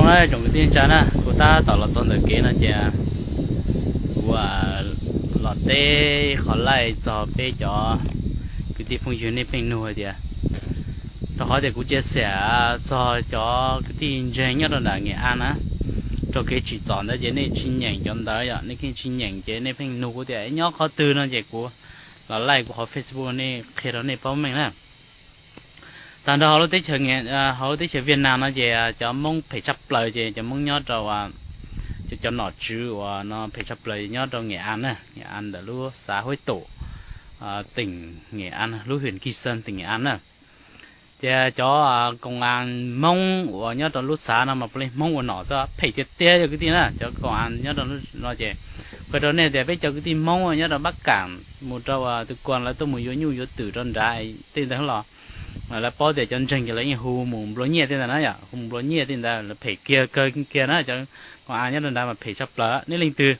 Tsoom kwv tij neej tsa na, kuv tab tom los txog ntawm kev no ces kuv los teb qhov laij txog peb cov kwv tij phooj ywg nej pheej nug hais tias, rau qhov tias kuv cia xiam txog cov kwv tij ntseeg nyob rau nram Nges As na, rau kev tsim txom ntawd ces nej tsis nyeem cov ntawd yom, nej yeej tsis nyeem ces nej pheej nug kuv tias nyob qhov twg no ces kuv los laij kuv qhov Facebook nej qhia rau nej paub meej na. Tag nrho hauv lub teb chaws, hauv lub teb chaws Viaj Nam no ces cov Hmoob phem tshaj plaws ces cov Hmoob nyob rau, cov nom tswv uas no phem tshaj plaws nyob rau Nges As na, Nges As ntawm lub xav Huab Tum, teem Nges As, lub hwm Kis Xees teem Nges As na. Ces cov koom as Hmoob uas nyob rau lub xav no mas puav leej Hmoob ua nom xwb, phem tiag tiag yog kwv tij na. Cov koom as nyob rau no ces qhia rau nej tias peb cov kwv tij Hmoob nyob rau Pab Kam mus rau tus kuas lawv tuaj mus yuav nyuj yuav twm rau nrad tej ntawd los lawv paub tias cov ntseeg ces lawv yeej hu mus nplua nyiaj tej ntawd na yom, hu mus nplua nyiaj tej ntawd lawv phem kiag kawg kiag na. Cov koom as nyob rau nrad mas phem tshaj plaws, nej leej twg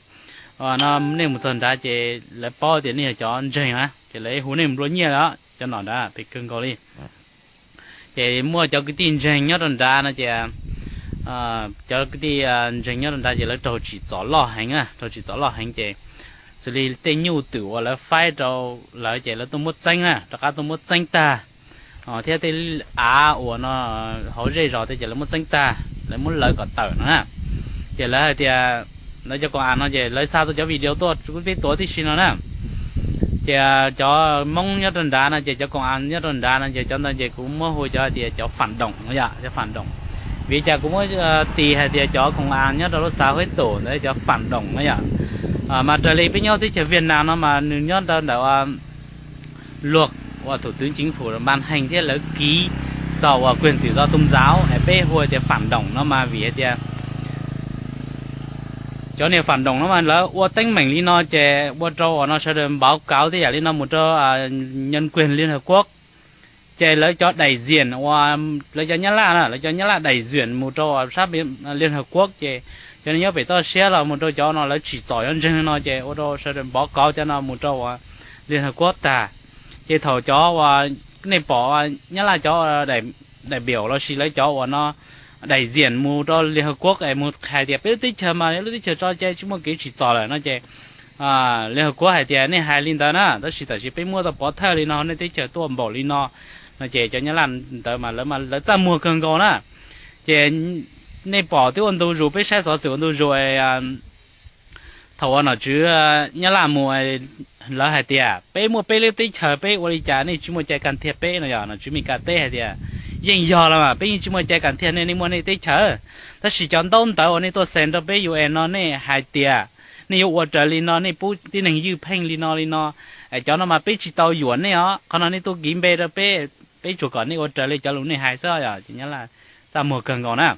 no nej mus txog nrad ces lawv paub tias nej yog cov ntseeg na ces lawv hu nej mus nplua nyiaj os, cov nom nrad phem kawg nkaus li. Ces muaj cov kwv tij ntseeg nyob rau nrad no ces cov kwv tij ntseeg nyob rau nrad ces lawv raug tsim txom loj heev, raug tsim txom loj heev ces xws li tej nyuj twm uas lawv faib rau lawv ces lawv tuaj muab txeeb na, rov qab tuaj muab txeeb tag, thiab tej av uas no hauv zej zos tej ces lawv muab txeeb tag, lawv muab lawv kom tawm no na. Ces lawv hais tias, lawv cov koom as no ces lawv xa tau cov video tuaj peb tuav tib si no na. Ces cov Hmoob nyob rau nrad no ces cov koom as nyob rau nrad no ces cov ntawd ces kuv muab hu cov hais tias cov phản động no yom, cov phản động. Vim li cas kuv muab tis hais tias cov koom as nyob rau lub xav Huab Tum ntawd cov phản động no yom? Mas raws li peb nyob teb chaws Viaj Nam no mas nws nyob rau ntawm luật uas thủ tướng chính phủ ban hành thiab lawv ký txog uas quyền tự do tôn giáo es peb hu tias phản động no mas vim hais tias cov niag phản động no mas lawv ua teeb meem li no ces ua rau uas no sawv daws báo cáo tej yam li no mus rau nhân quyền Liên Hợp Quốc. Ces lawv cov đại diện uas lawv cov Nyab Laj na, lawv cov Nyab Laj đại diện mus rau uas sab Liên Hợp Quốc ces cov nyob pem toj siab los mus rau cov no lawv tsim txom cov ntseeg no ces ua rau sawv daws báo cáo cov no mus rau uas Liên Hợp Quốc tag. Ces thaum cov uas nej pom Nyab Laj cov đại biểu los sis lawv cov uas no đại diện mus rau Liên Hợp Quốc es mus hais tias peb lub teb chaws mas lub teb chaws tso cai tsis muaj kev tsim txom lawm no ces Liên Hợp Quốc hais tias nej hais li ntawd na, tab sis tam sim peb muab tau pov thawj li no nej teb chaws tuaj npaum li no no ces cov Nyab Laj ntawd mas lawv txaj muag kawg nkaus na. Ces nej pom twb ua ntu zus, peb saib xov xwm ua ntu zus thaum uas nom tswv Nyab Laj mus, lawv hais tias peb muaj peb lub teb chaws peb ua li cas nej tsis muaj cai kam thiaj peb no yom. Nom tswv Mes Kas teb hais tias yeej yog los mas peb yeej tsis muaj cai kam thiaj nej, nej muaj nej teb chaws, tab sis cov ntaub ntawv uas nej tuaj xees rau peb U N no nej hais tias nej yuav ua raws li no, nej pub tib neeg ywj pheej li no li no, cov no mas peb tsis tau yuam nej os, qhov no nej tuaj kiv npe rau peb, peb tsuas kom nej ua raws li cov lus nej hais xwb os. Ces Nyab Laj txaj muag kawg nkaus na.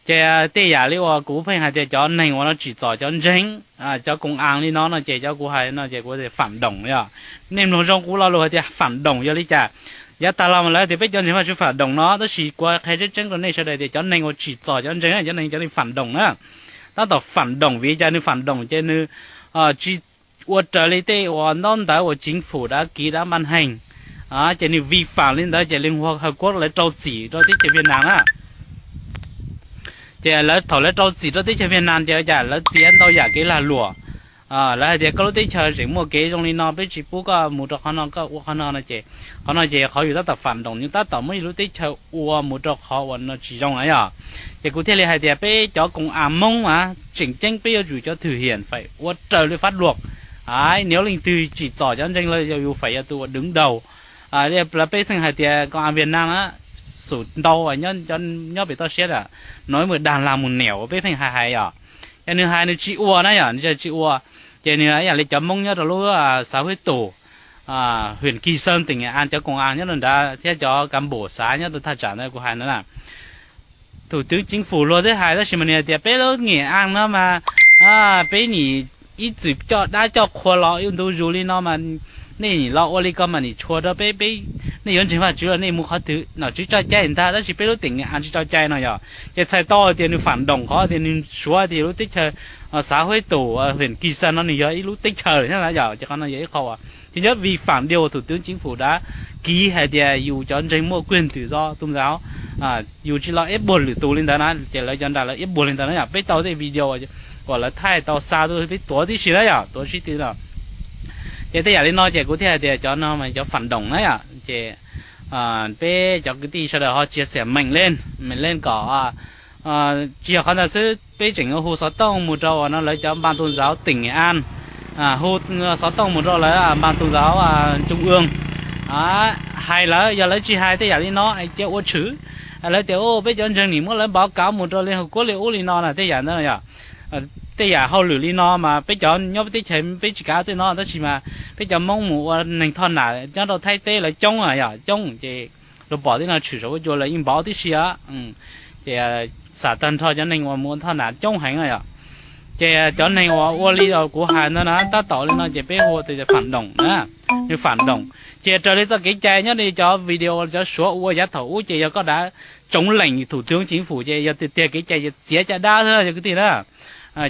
Ces tej yam li uas kuv pheej hais tias cov neeg uas no tsim txom cov ntseeg, cov koom as li no no ces cov kuv hais no ces kuv phản động yom. Nej mloog zoo kuv lo lus hais tias phản động yog li cas. Yav tag los mas lawv tias peb cov ntseeg Vajtswv phản động no, tab sis kuv qhia tseeb tseeb rau nej sawv daws tias cov neeg uas tsim txom cov ntseeg, cov neeg cov neeg phản động na. Tab tom phản động vim cas nws phản động ces nws tsis ua raws li tej uas ntaub ntawv uas chính phủ đã ký đã ban hành, ces nws vi phạm li ntawd ces Liên Hợp Quốc lawv rau txim rau teb chaws Viaj Nam na. Ces lawv thaum lawv rau txim rau teb chaws Viaj Nam ces cas lawv txiav ntau yam kev lag luam. Lawv hais tias koj lub teb chaws tseem muaj kev zoo li no, peb tsis pub koj mus rau qhov no, koj ua qhov no no ces qhov no ces qhov yus tab tom phản động, yus tab tom muab yus lub teb chaws ua mus rau qhov uas no tsis zoo na yom. Ces kuv thiaj li hais tias peb cov koom as Hmoob mas tseem ceeb peb yuav tsum cov thực hiện phải ua raws li pháp luật. Nếu leej twg tsim txom cov ntseeg los yog yus phải yog tus uas đứng đầu. Lawv pheej hais tias koom as Viaj Nam na, xum ntau nyob pem toj siab a, nói mà đàng hoàng một nẻo, peb pheej hais hais yom. Ces nws hais nws tsis ua na yom, nws tsis ua. Ces nws ib yam li cov Hmoob nyob rau lub xav Huab Tum, huyện Kỳ Sơn tỉnh Nghệ An, cov koom as nyob rau nrad thiab cov cán bộ xav nyob rau thaj tsam ntawd kuv hais ntawd na, thủ tướng chính phủ luag twb hais tab sis mas nws hais tias peb lub Nghệ An no mas peb nim ib txwm coj dab coj qhua los ua ntu zus li no mas nej nim los ua li ko mas nim tshuav rau peb, peb, nej yuav ntseeg Vajtswv los nej mus qhov twg nom tswv tso cai ntag, tab sis peb lub tỉnh Nghệ An tsis tso cai no yom. Ces txhais tau tias nws phản động qhov tias nws suav tias lub teb chaws xav Huab Tum, huyện Kỳ Sơn no nws yog ib lub teb chaws thiab na yom. Ces qhov no yog ib qho uas ces nyob vi phạm điều thủ tướng chính phủ đã ký hais tias yus cov ntseeg muaj quyền tự do tôn giáo. yus tsis los iab puag lwm tus li ntawd na, ces lawv cov nram lawv iab puag li ntawd na yom. Peb tau tej video uas lawv thaij tau xa tuaj peb tuav tib si na yom, tuav sib tw no. Ces tej yam li no ces kuv thiaj hais tias cov no mas cov phản động na yom. Ces peb cov kwv tij sawv daws ho chia sẻ mạnh lên, mạnh lên kom tsis yog qhov ntawd xwb, peb tseem hu xov tooj mus rau uas no lawv cov ban tôn giáo tỉnh Nghệ An, hu xov tooj mus rau lawv ban tôn giáo trung ương, hais lawv, yog lawv tsis hais tej yam li no cia ua tshwm, lawv tias peb cov ntseeg nim muab lawv npov kav mus rau Liên Hợp Quốc li ub li no na, tej yam ntawd yom. Tej yam hauj lwm li no mas peb cov nyob peb teb chaws peb tsis kav tej no, tab sis mas peb cov Hmoob mus ua neeg thoj nam nyob rau Thaib teb lawv coob yom, coob ces luag pom tej no tshwm saum huab cua lawv yeej npov tib si. Ces xam tag nrho cov neeg uas mus ua thoj nam coob heev na yom. Ces cov neeg uas ua li kuv hais ntawd na tab tom li no ces peb hu tias phản động na, phản động. Ces raws li txoj kev cai nyob li cov video cov Suav ua yav thaum ub ces yog koj dav chống lệnh thủ tướng chính phủ ces yog tiag tiag kev cai ces txiav caj dab xwb cov kwv tij na.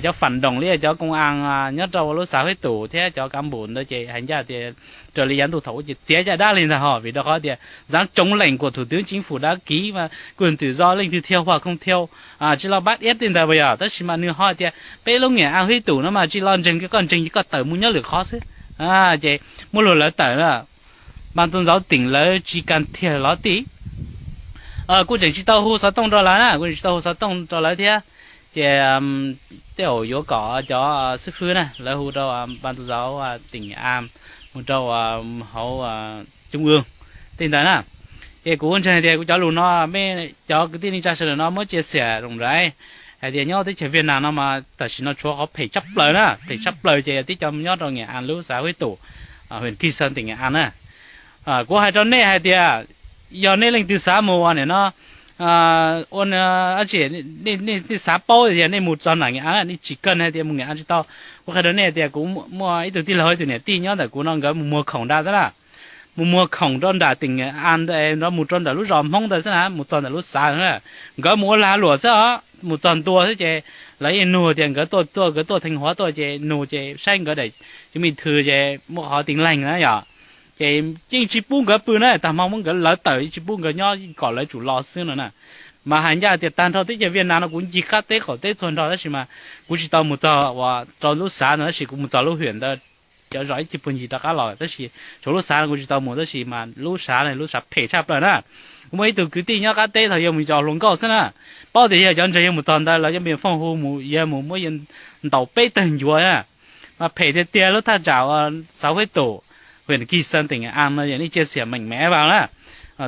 Cov phản động li cov công an nyob rau lub xã Huib Tus thiab cov cán bộ ntawd ces hais ncaj tias raws li yav ntuj thaum ub ces txiav caj dab li ntag ho, vim rau qhov tias dám chống lệnh của thủ tướng chính phủ đã ký mà quyền tự do leej twg thiau hoặc không thiau, tsis los bắt ép tej ntawd puas yog, tab sis mas nws ho tias peb lub Nghệ An Huib Tus no mas tsis los ntseeg, koj ntseeg ces koj tawm mus nyob lwm qhov xwb. Ces muab luag lawv tawm na, ban tôn giáo tỉnh lawv tsis kag thiaj lov tij. Kuj tseem tsis tau hu xov tooj rau lawv na, kuj tseem tsis tau hu xov tooj rau lawv thiab. Ces tej zaum yuav kom cov xib fwb na lawv hu rau ban tôn giáo tỉnh Nghệ An mus rau hauv trung ương tej ntawd na. Ces kuv ntseeg tias kuv cov lus no mej cov kwv tij neej tsa sawv daws no muab chia sẻ rau lawv hais tias nyob teb chaws Việt Nam no mas tam sim no tshuav qhov phem tshaj plaws na, phem tshaj plaws ces yog tib co nyob rau Nghệ An lub xã Huib Tus, huyện Kỳ Sơn tỉnh Nghệ An na. Kuv hais rau nej hais tias yog nej leej twg xav mus ua nim no ua dab tsi, nej xav paub tias nej mus txog nram Nghệ An nej tsis kawg hais tias mus Nghệ An tsis tau. Kuv qhia rau nej tias kuv muaj ib tug tij laug ib tug niam tij nyob ntawm kuv no nkawd mus muag khoom nrad xwb na, mus muag khoom rau nram tỉnh Nghệ An ntawd, mus rau nram lub zos Hmoob ntawd xwb na, mus txog ntawm lub xav na, nkawd mus ua lag luam xwb os, mus txog ntua xwb ces lawv yeej nug tias nkawd tuaj, tuaj, nkawd tuaj Thanh Hóa tuaj ces nug ces saib nkawd daim chứng minh thư ces muaj qhov tin lành na yom. Ces yeej tsis pub nkawd pw na, tag hmo muab nkawd lawv tawm, yeej tsis pub nkawd nyob, yeej kom lawv tsum los xwb no na. Mas hais ncaj tias tag nrho teb chaws Việt Nam no kuv ncig qab teb qaum teb txhua nrho tab sis mas kuv tsis tau mus txog uas rau lub xav no, tab sis kuv mus txog lub huyện ntawd cov zos ib ceg puag ncig rov qab los lawm, tab sis tshuav lub xav no kuv tsis tau mus, tab sis mas lub xav no lub xav phem tshaj plaws na. Kuv muaj ib tug kwv tij nyob qab teb thaum yog mus cov hluas nkauj xwb na, paub tias yog cov ntseeg yog mus txog ntawd lawv cov npe fooj hu mus, yog mus muab ntaus peb tawg ncuav na. Mas phem tiag tiag lub thaj tsam uas xav huib tus, huyện Kỳ Sơn tỉnh Nghệ An no yog nej chia sẻ mạnh mẽ vào na.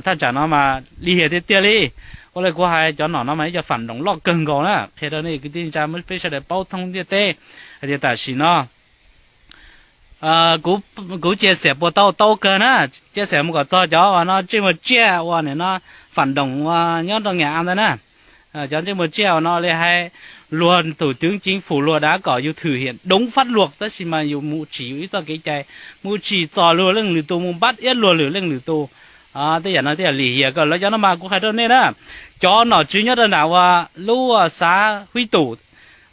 Thaj tsam no mas lim hiam tiag tiag li. Ua li kuv hais cov nom no mas ib co phản động loj kawg nkaus na, qhia rau nej kwv tij neej tsa peb sawv daws paub thoob ntiaj teb hais tias tam sim no kuv chia sẻ puas tau, tau kawg na. Chia sẻ mus kom txog cov uas no ntsej muag tsiaj uas nim no phản động uas nyob rau Nghệ An ntawd na. Cov ntsej muag tsiaj uas no li hais luag thủ tướng chính phủ luag dav kom yus thực hiện đúng pháp luật tab sis mas yus mus tsim yus ib txoj kev cai, mus tsim txom luag leej lwm tus, mus bắt ép luag lwm leej lwm tus. Tej yam no tej yam lim hiam kawg, lawv cov no mas kuv hais rau nej na, cov nom tswv nyob rau nram uas lub xav huib tus,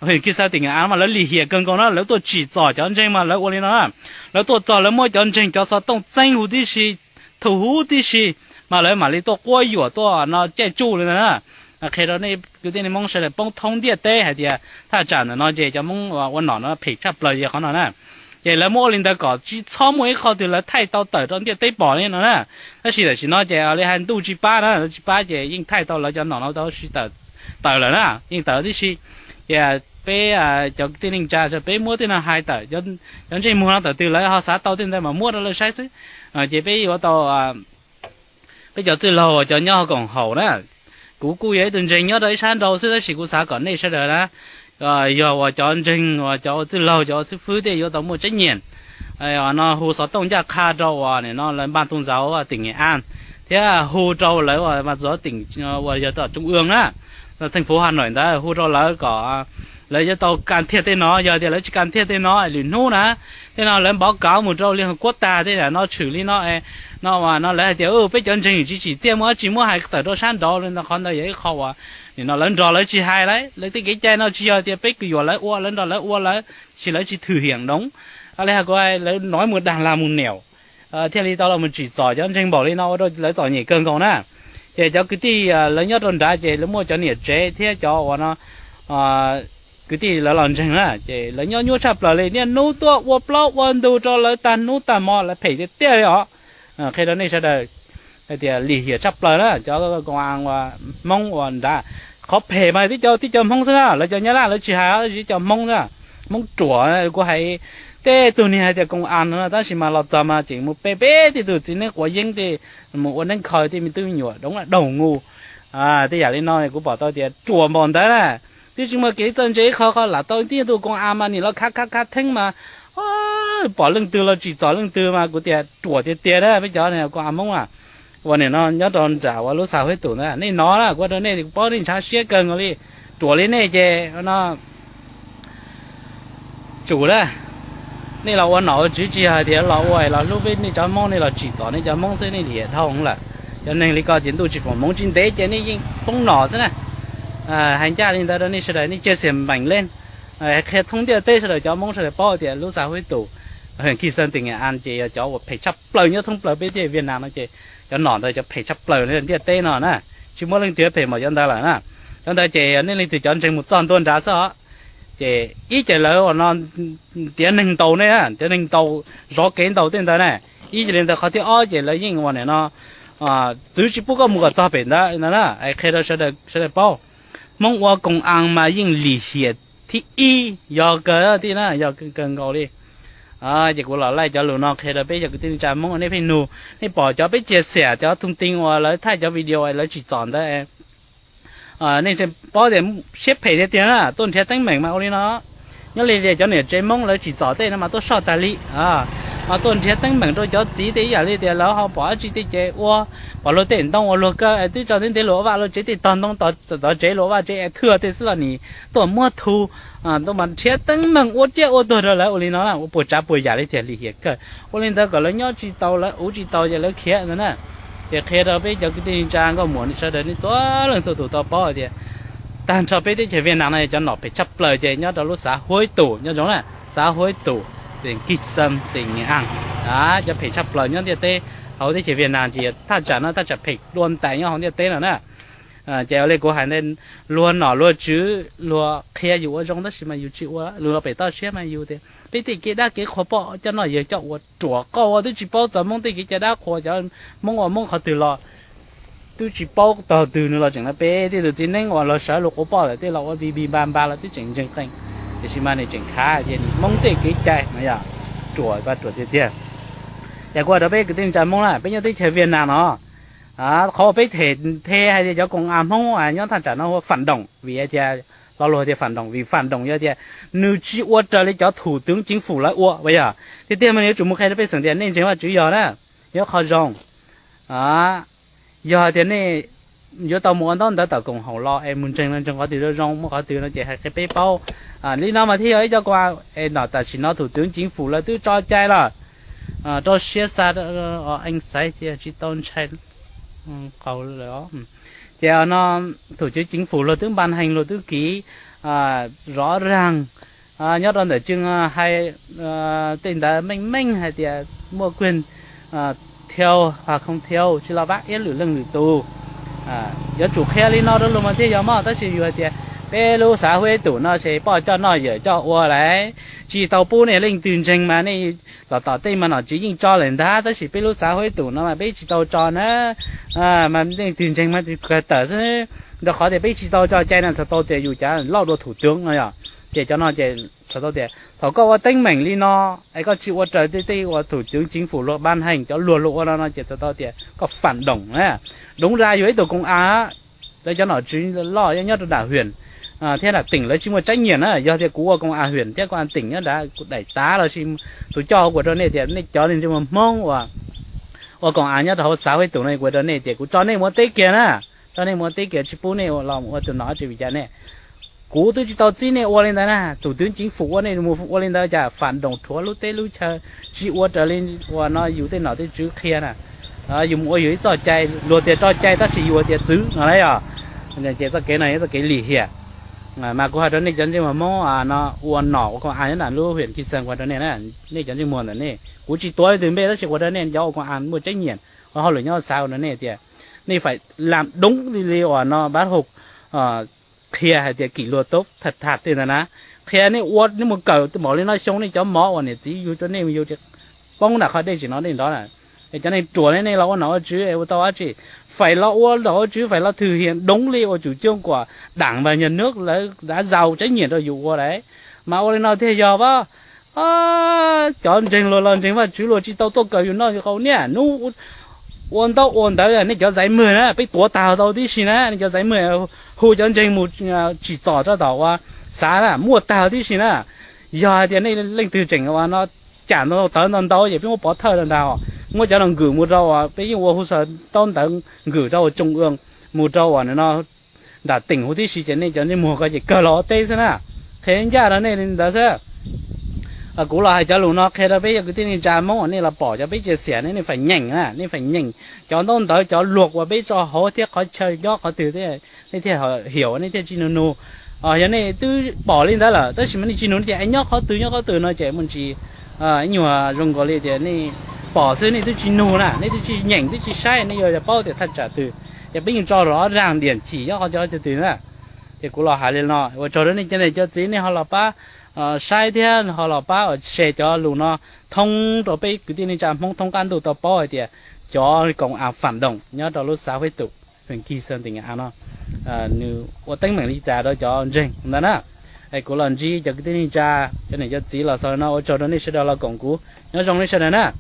huyện Kỳ Sơn tỉnh Nghệ An mas lawv lim hiam kawg nkaus na, lawv tuaj tsim txom cov ntseeg mas lawv ua li no na. Lawv tuaj txog lawv muab cov ntseeg cov xov tooj txeeb huv tib si, thu huv tib si, mas lawv mam li tuaj quab yuam tuaj no caij tsuj li ntawd na. Qhia rau nej kwv tij neej Hmoob sawv daws paub thoob ntiaj teb hais tias thaj tsam ntawm no ces cov Hmoob ua nom no phem tshaj plaws yog qhov no na. Ces lawv muab ua li ntawd kom tsis txhob muaj ib qho twg lawv thaij tau tawm rau ntiaj teb pom li no na. Tab sis tam sim no ces li hais ntuj tsis pab na, tsis pab ces yeej thaij tau lawv cov nom no tau si tawm lawm na, yeej tawm tib si. Ces peb cov kwv tij neej tsa peb muab tej no hais tawm, cov ntsej muag no tawm twg lawv ho xav tau tej ntawd mas muab rau lawv saib xwb. Ces peb yuav tau, peb cov txwj laug uas cov nyob koom haum na, kuv kuj yog ib tug ntseeg nyob rau ib sab nraud xwb tab sis kuv xav kom nej sawv daws na, yog uas cov ntseeg uas cov ua txwj laug cov ua xib fwb tej yuav tau muaj trách nhiệm no hu xov tooj ncaj qha rau uas nim no lawv ban tôn giáo tỉnh Nghệ An thiab hu rau lawv uas ban tôn giáo tỉnh uas yog tom trung ương na, thành phố Hà Nội ntawd hu rau lawv kom lawv yuav tau can thiệp tej no, yog tias lawv tsis can thiệp tej no lwm hnub na, tej no lawv npov kav mus rau Liên Hợp Quốc tag tej no tshwm li no no as no lawv hais tias peb cov ntseeg tsis tsim txiaj muaj dab tsi muab hais tawm rau sab nraud li no, qhov ntawd yog ib qho uas nim no lawv nrog lawv tsis hais lawm, lawv tej kev cai no tsis yog tias peb kws yuam lawv ua, lawv nrog lawv ua lawv, tab sis lawv tsis thực hiện đúng. Li hais kuv lawv nói một đằng làm một nẻo, thiaj li tau los mus tsim txom cov ntseeg npaum li no ua rau lawv txom nyem kawg nkaus na. Ces cov kwv tij lawv nyob rau nrad ces lawv muaj cov niam tsev thiab cov uas no kwv tij lawv los ntseeg na, ces lawv nyob nyuaj tshaj plaws li, niaj hnub tuaj ua plaub ua ntug rau lawv tag hnub tag hmo, lawv phem tiag tiag li os. Qhia rau nej sawv daws hais tias lim hiam tshaj plaws na cov koom a uas Hmoob uas nrad. Qhov phem mas tib co tib co Hmoob xwb na, lawv cov Nyab Laj lawv tsis hais, tib co Hmoob na, Hmoob ruam. Kuv hais tej tug niag hais tias koom a no tab sis mas los txog mas tseem mus pe peb tej tug txiv neeb quav yeeb tej, mus ua neeb kho tej me tub me nyuam doov daug ngu. Tej yam li no kuv pom tau tias ruam npaum ntawd na. Twb tsis muaj kev txawj ntse ib qho, qhov lam tau tib tug koom a mas nim los khav khav khav theeb mas pom leej twg los tsim txom leej twg mas kuv tias ruam tiag tiag na peb cov koom a Hmoob a. Uas nim no nyob rau nram uas lub xav huab tus ntawd nej hnov na, kuv rau nej kuv paub nej ntshav siab kawg nkaus li. Ruam li nej ces no tsum na, nej los ua nom ua tswv tsis yog hais tias los ua los hlub peb nej cov Hmoob, nej los tsim txom nej cov Hmoob xwb, nej liam dhau lawm. Cov neeg li ko ces ntuj tsis foom hmoov tsis ntev ces nej yeej poob nom xwb na. Hais ncaj li ntawd rau nej sawv daws, nej cia xiam meem li. Qhia thoob ntiaj teb sawv daws cov Hmoob sawv daws paub tias lub xav huab tus, Kis Xees, Tij Ngas As ces yog cov uas phem tshaj plaws nyob thoob plaws peb teb chaws Viaj Nam no ces cov nom ntawd cov phem tshaj plaws ntiaj teb no na. Tsis muaj leej twg phem npaum cov ntawd lawm na. Cov ntawd ces nej leej twg cov ntseeg mus txog ntua nrad xwb os. Ces ib ces lawv uas no tiav neeg ntaus ne, tiav neeg ntaus, zov kev ntaus tej ntawd na. Ib ces li ntawd, qhov thib ob ces lawv yeej uas nim no txwv tsis pub koj mus kom txog pem ntawd na. Qhia rau sawv daws paub, Hmoob ua koom a mas yeej lim hiam thib ib, yog kawg tij na, yog kawg nkaus li. Ces kuv los laij cov lus no qhia rau peb cov kwv tij neej tsa Hmoob nej pheej nug, nej pom cov peb cia xiam cov thoob tij uas lawv thaij cov video lawv tsim txom ntawd, nej tseem paub tias siab phem tiag tiag na, tuaj nrhiav teeb meem mas ua li no. Nyob li tias cov niam tsev Hmoob lawv tsim txom tej no mas tuaj soj tas li, mas tuaj nrhiav teeb meem rau cov txiv tej ib yam li tias lawv ho pom dab tsi tej ces ua, pom luag tej ntoo uas luag kaw twb tso ntev ntev luag ua vaj luag tsev tej tog ntoo tov tsev luag ua vaj tsev es thwj tej xwb los nim tuaj muab thu, tuaj mas nrhiav teeb meem ua ciaj ua tuag rau lawv ua li no na, ua puas tsav puas yam li tias lim hiam kawg. Ua li ntawd kom lawv nyob tsis tau lawv ua tsis tau ces lawv khiav ntawd na. Ces qhia rau peb cov kwv tij neej tsa nkauj muam sawv daws nej txhua leej txhua tus tau paub hais tias tag nrho peb teb chaws Viaj Nam no yog cov nom phem tshaj plaws ces nyob rau lub xav huab tus nyob zoo na, xav huab tus, Kis Xees, Tij Ngas As, cov phem tshaj plaws nyob ntiaj teb. Hauv teb chaws Viaj Nam ces thaj tsam no thaj tsam phem dua ntais nyob hauv ntiaj teb no na. Ces ua li kuv hais ntawd, luag nom luag tswv luag qhia yus ua zoo tab sis mas yus tsis ua, luag los pem toj siab mas yus tias peb tej kev dab kev qhua poj coj noj yawg coj ua ruam, qoj ua twb tsis paub txog Hmoob tej kev cai dab qhuas, cov Hmoob ua Hmoob qhov twg los twb tsis paub tog twg nws los tseem no, peb tej tus txiv neeb uas los sawv luag quav poj lawm tej los ua bi bi npa npa los twb tseem ntseeg qees, tiam sis mas nws tseem khav ces nws Hmoob tej kev cai no yog ruam, ruam tiag tiag. Ces kuv hais rau peb kwv tij neej tsa Hmoob na, peb nyob teb chaws Viaj Nam no, qhov uas peb them the hais tias cov koom a Hmoob nyob thaj tsam no hu ua phản động, vim hais tias lo lus tias phản động, vim phản động yog tias nws tsis ua raws li cov thủ tướng chính phủ lawv ua, yog tiag tiag mas nws yuav tsum mus qhia rau pej xeem tias nej ntseeg Vajtswv yog na, yog qhov zoo. Yog hais tias nej yuav tau mus ua ntaub ntawv tawm koom haum los es mus ntseeg no ntseeg qhov twg zoo zoo, muaj qhov twg no ces hais qhia peb paub. Li no mas thiaj yog ib co koom a, es no tam sim no thủ tướng chính phủ lawv twb tso cai lawm, rau siab xa, ees xaiv cia tsis tau ntshai qaug lawm. Ces no thủ tướng chính phủ luag twb ban hành, luag twb ký rõ ràng, nyob rau ntawm tswv hais tej ntawd meej meej hais tias muaj quyền theo hoặc không theo, tsis los pab iab lwm leej lwm tus. Yuav tsum qhia li no rau luag mas thiaj yog mog, tab sis yus hais tias peb lub xã hội tus no ces poj coj noj yawm coj ua lawm, tsis tau pub nej leej twg ntseeg mas nej, tom tom tej mas nom tswv yeej tso lawm ntag, tab sis peb lub xã hội tus no mas peb tsis tau tso na. Mas leej twg ntseeg mas kawg tawm xwb, rau qhov tias peb tsis tau tso cai no txhais tau tias yus cav loj dua thủ tướng no yog. Ces cov no ces txhais tau tias thaum koj ua teeb meem li no es koj tsis ua raws tej tej uas thủ tướng chính phủ luag ban hành, cov luag luag ua no no ces txhais tau tias koj phản động na. Đúng ra yus ib tug koom a, lawv cov nom tswv loj nyob rau nram huyện thiab nram tỉnh lawv tsis muaj trách nhiệm na. Yog tias kuv ua koom a huyện thiab koom a tỉnh nyob nrad, kuv daim tav los sis tus coj hauv kuv rau nej tias nej cov neeg ntseeg Hmoob uas ua koom a nyob rau hauv xã hội tus no, kuv rau nej tias kuv tso nej mus ua teb kiag na, tso nej mus ua teb kiag, tsis pub nej los ua tus nom tsis vim cas nej. Kuv twb tsis tau txib nej ua li ntawd na, thủ tướng chính phủ ua nej mus ua li ntawd cas phản động rhuav lub teb lub chaw, tsis ua raws li uas no yus tej nom tej tswv qhia na. Yus mus ua yus ib txoj cai, luag tias tso cai tab sis yus tias txwv no na yog. Ces txoj kev no yog txoj kev lim hiam. Mas kuv hais rau nej cov ntsej muag Hmoob no ua nom ua koom a nyob nram lub huyện Kim Sơn, kuv hais rau nej na, nej cov ntsej muag ntawm nej, kuv tsis tuav leej twg npe tab sis kuv hais rau nej cov ua koom a muaj trách nhiệm ua hauj lwm nyob xav rau nej tias Nej faim lam doob li li uas no bab hau qhia hais tias kỷ luật tốt thật thà tej ntawd na. Qhia nej ua nej mus kawm npaum li no xyoo nej cov mov uas niam txiv yug rau nej mus yug poob nram qhov dej tsis no dej nrov na. Es cov neeg ruam li nej los ua nom ua tswv es ua tau dab tsi? Faim los ua nom ua tswv, faim los thực hiện đúng li uas chủ trương của Đảng và Nhà nước lawv đã giao trách nhiệm rau yus ua lawm. Mas ua li no thiaj yog pab. Cov ntseeg luag los ntseeg Vajtswv luag tsis tau tuaj kawm yus noj yus haus niaj hnub ua ntaub ua ntawv, nej cov giấy mời na peb tuav tag tau tib si na, nej cov giấy mời hu cov ntseeg mus tsim txom rau tom uas xav na muaj tag tib si na. Yog hais tias nej leej twg tseem ua no cam ntau tawv ntau ntau ces peb muab pov thawj rau nrag, muab cov no nkws mus rau uas peb yeej ua hu xav taub ntawv nkws rau ua trung ương, mus rau uas no nram tỉnh huv tib si ces nej cov ntsej muag ko ces kawg los ua teb xwb na. Qhia ncaj rau nej li ntawd xwb. Kuv los hais cov lus no qhia rau peb cov kwv tij neej tsa Hmoob uas nej los pom cov peb chia sẻ ne, nej faim nyeem na, nej faim nyeem cov ntaub ntawv cov luag uas peb tso hauv thiab qhov chaw nyob qhov twg, nej thiaj hiểu, nej thiaj tsis nug nug. Yog nej twb pom li ntawd lawm tab sis mas nej tsis nug, nej tias es nyob qhov twg nyob qhov twg no ces mus ntsis ib nyuag zoo nkaus li tias nej pom xwb nej twb tsis nug na, nej twb tsis nyeem twb tsis saib nej yuav paub tias thaj tsam twg. Ces peb yeej tso rõ ràng địa chỉ nyob qhov chaw twg na. Ces kuv los hais li no ua tsaug rau nej cov niam cov txiv, nej ho los pab saib thiab ho los pab share cov lus no thoob rau peb kwv tij neej tsa Hmoob thoob qab ntuj tau paub hais tias cov công an phản động nyob rau lub xã Huế Tụ, huyện Kỳ Sơn tỉnh Nghệ An no nws ua teeb meem li cas rau cov ntseeg ntawd na. Es kuv los ntsib cov kwv tij neej tsa, cov niam cov txiv los xaus no, ua tsaug rau nej sawv daws los koom kuv, nyob zoo nej sawv daws na.